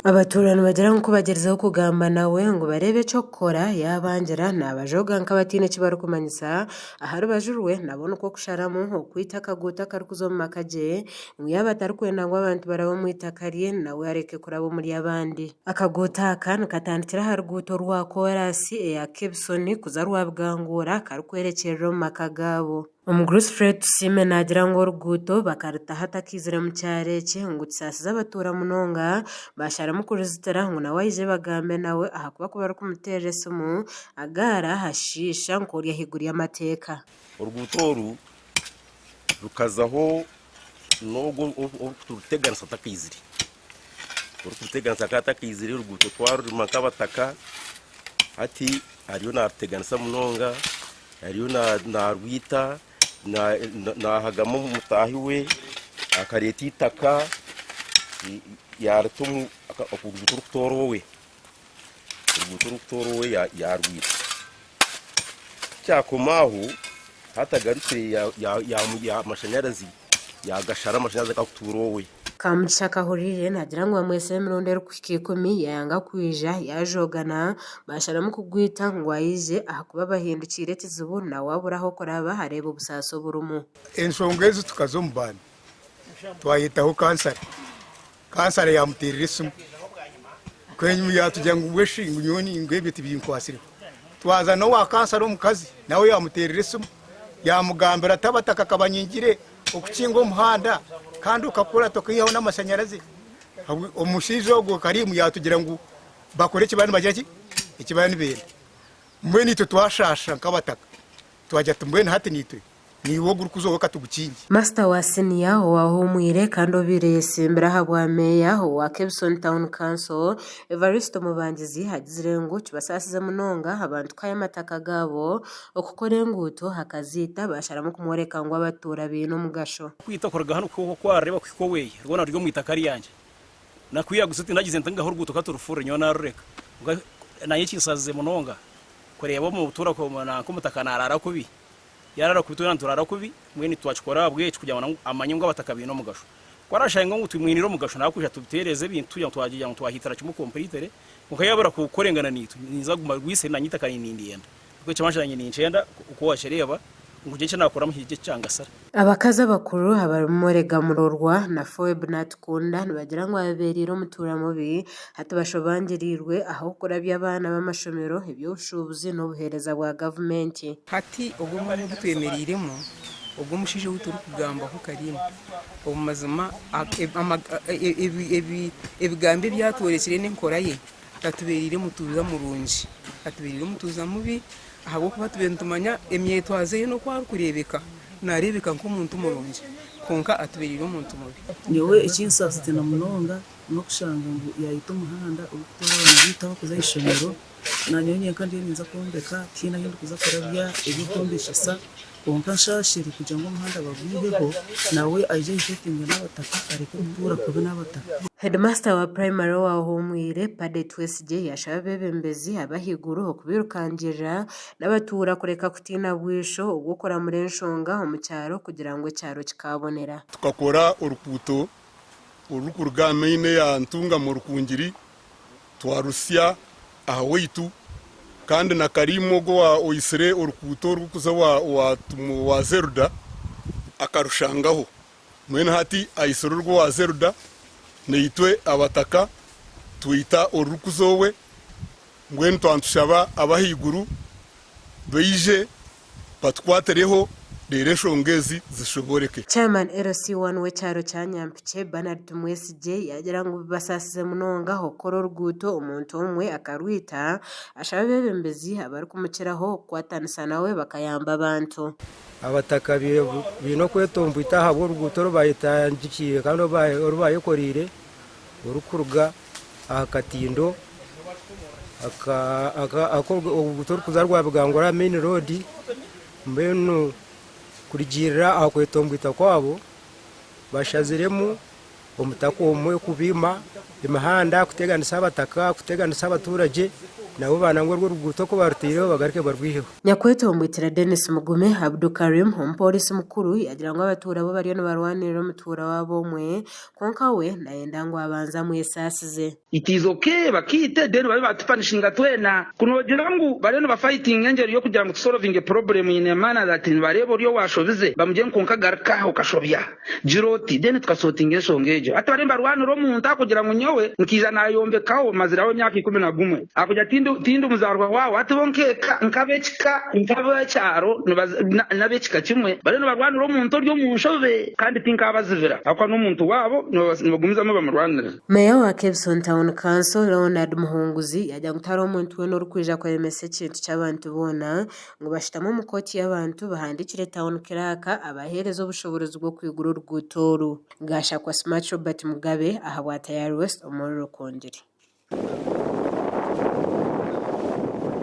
Abatuura nibagira ngu kubagyerizeho kugamba nawe ngu bareebe eky'okukora yaabangira naabajoga nk'abataine eki barikumanyisa aha rubaju rwe nabo nikwo kusharamu okwita akaguuto akarikuza omu maka gye ngu yaaba atarikwenda ngu abantu barabe omu itaka rye nawe areke kuraba omuri abandi. Akaguuto aka nikatandikira aha ruguuto rwa koraasi eya Kebisoni kuza Rwabugangura karikwerekyerera omu maka gaabo. Omugurusi Fred Tusiime naagira ngu oruguuto bakarutaho atakaizire mu kyaro eki ngu kisaasize abatuura munonga baasharamu kuruzitira ngu nawe aije bagambe nawe ahakuba ku barikumuteerera esimu agaara ashiisha nk'ori ahaiguru y'amateeka. Oruguuto oru rukazaho n'ogwo orikuruteganisa atakaizire. Orikuruteganisa akaba atakaizire oruguuto twarurima nk'abataka hati ariyo naruteganisa munonga. Ariyo naarwita, naahagamu mutaahi we, akareeta eitaka yaarita omu oruguuto orikutoora owe, oruguuto orikutoora owe yaarwita. Ku kyakoma aho, hati agarukire amashanyarazi yaagashara amashanyarazi agarikutuura owe. Kamugisha Kahurire naagira ngu bamwetsire emirundi erikuhika ikumi yaayanga kwija yaajoogana baasharamu kugwita ngu aije ahakuba bahindukiire ekizibu nawe abure ah'okuraba areebe obusaasi oburimu. Enshonga ezi tukaza omu baana twayetaho kansara, kansara yamuteerera esimu enyima yatugira ngu mbwenu shi ngu nyowe ngu ebyo tibinkwatsireho. Twaza n'owa kansara omukazi nawe yamuteerera esimu yamugambira ati abataka kabanyingire Okukinga omuhanda kandi okakora tokaihaho n'amashanyarazi. Omushaija ogwo Karimu yatugira ngu bakore eki bariyo nibagira ki? Eki bariyo nibenda. Mbwenu itwe twashaasha nk'abataka twagira tuti mbwenu hati naitwe niiwe ogurikuza owe katugukingye. Masita wa siniya owahuumwire kandi obaire ayesimbire ahabwa meeya owa Kebisoni Town Council, Evaristo Mubangizi agizire ngu kibasaasize munonga abantu kuhayo amataka gaabo Okukora enguuto akaziita baasharamu kumworeka ngu abatuura baine omugasho. Kwita kuruga hanu kuhika oku arareba kuhika oweye rwona ruri omu itaka ryangye. Nakwiha gusa tindagize nti ngaha oruguuto katurufurire nyowe narureka. Kwonka nanye ekinsazize munonga kureeba omutuura nanka omutaka narara kubi. Yarara kubi twena niturara kubi mbwenu twakikora ahabweki kugira ngu amanye ngu abataka baine omugasho. Ku arashange ngu tumwiniire omugasho nakwija tuteereze ebintu kugira ngu twagira ngu twahitira kimwe completely kwonka yabura kukorengana naitwe ninza kuguma rwise nanye eitaka nindyenda. Nikwo ekibanja kyangye ninkyenda oku wakireeba ngu ngire eki naakoramu haije ekyangasira. Abakazi abakuru abarimu Morega Murorwa na Phoebe Natukunda nibagira ngu abebereire omutuura mubi hati bashobangiriirwe ahabw'okurabya abaana b'amashomero, eby'obushuubuzi n'obuheereza bwa gavumenti. Hati ogu omwanya ogu twemereiremu, ogu omushaija ou turikugambaho Karim, omu mazima ebigambo ebi atworekire n'enkora ye Tatubereire mutuuza murungi, atubereire omutuuza mubi ahabw'okuba tubaire nitumanya emyetwaze ye n'oku arikureebeka, naareebeka nk'omuntu murungi kwonka atubereire omuntu mubi. Nyowe ekinsaasire na munonga n'okushanga ngu yaayita omuhanda ogurikutwara abaana baitu abarikuza aha ishomero, naanyowe nyenka ndiyo ninza kwombeka tihaine ahu ndikuza kurabya eby'okwombekyesa. Kwonka nshaashire kugira ngu omuhanda bagwiheho, nawe aije ayeteetinge n'abataka areke kutuura kubi n'abataka. Heedimasita wa Purayimari owahuumwire, Paddy Twesigye yaashaba abeebembezi ab'ahaiguru okubirukangirira n'abatuura kureka kutiina bwisho obw'okuramura enshonga omu kyaro kugira ngu ekyaro kikaabonera. Tukakora orukuuto orurikuruga aha main eya Ntungamo Rukungiri twarutsya aha waitu kandi na Karimu ogwo owaitsire orukuuto orurikuza owa Zeruda akarushangaho. Mbwenu hati aitsire orw'owa Zeruda, naitwe abataka twaita orurikuza owe. Mbwenu twaba nitushaba ab'ahaiguru baije batukwatireho reero enshonga ezi zishoboreke. Chairman LC1 w'ekyaro kya Nyampikye, Bernard Tumwesigye yaagira ngu bibasaasize munonga okukora oruguuto omuntu omwe akarwita, ashaba abeebembezi abarikumukiraho kukwatanisa nawe bakayamba abantu. Abataka baine okwetomboita ahabw'oruguuto oru bayetandikiire kandi oru bayekoreire orurikuruga aha katindo oruguuto orurikuza Rwabigangura aha main road mbwenu kurugiirira aha kwetomboita kwabo bashaziremu. omutaka omwe kubiima emihanda, kuteganisa abataka, kuteganisa abaturagye, nabo baana ngu orwo oruguuto ku baruteireho bagaruke barwiheho. Nyakwetombwitira Denis Mugume Abdukarim, omupoorisi mukuru yaagira ngu abatuura bo bariyo nibarwanirira omutuura waabo omwe kwonka we nayenda ngu abanze amwesaasize. It is ok bakiite then babe batupanishinga twena. Ku nogira ngu bariyo nibafightinga engyeri y'okugira ngu tusolovinge problem in a manner that nibareeba ori owashobize bamugire ngu kwonka garuka aha okashobya gira oti then tukasortinga enshonga egyo. Hati bariyo nibarwanira omuntu ahakugira ngu nyowe nkaija nayombekaho maziraho emyaka 11 ahakugira tindi tindi muzaarwa waawe hati bo nk'eka nk'ab'ekika nk'abekyaro n'ab'ekika kimwe bariyo nibarwanira omuntu ori omu nshobe kandi tinkabazibira ahakuba n'omuntu waabo nibagumizamu bamurwanirira. Meeya wa Kebson Town Council, Leonard Muhunguzi yaagira ngu tihariho omuntu weena orikwija kuremesa ekintu ky'abantu boona ngu bashutame omu kooti y'abantu bahandiikire Town Clerk abaheereze obushoboorozi bw'okwigura oruguuto oru. Gashakwa Smart Robert Mugabe ahabwa Tayari West omuri Rukungiri.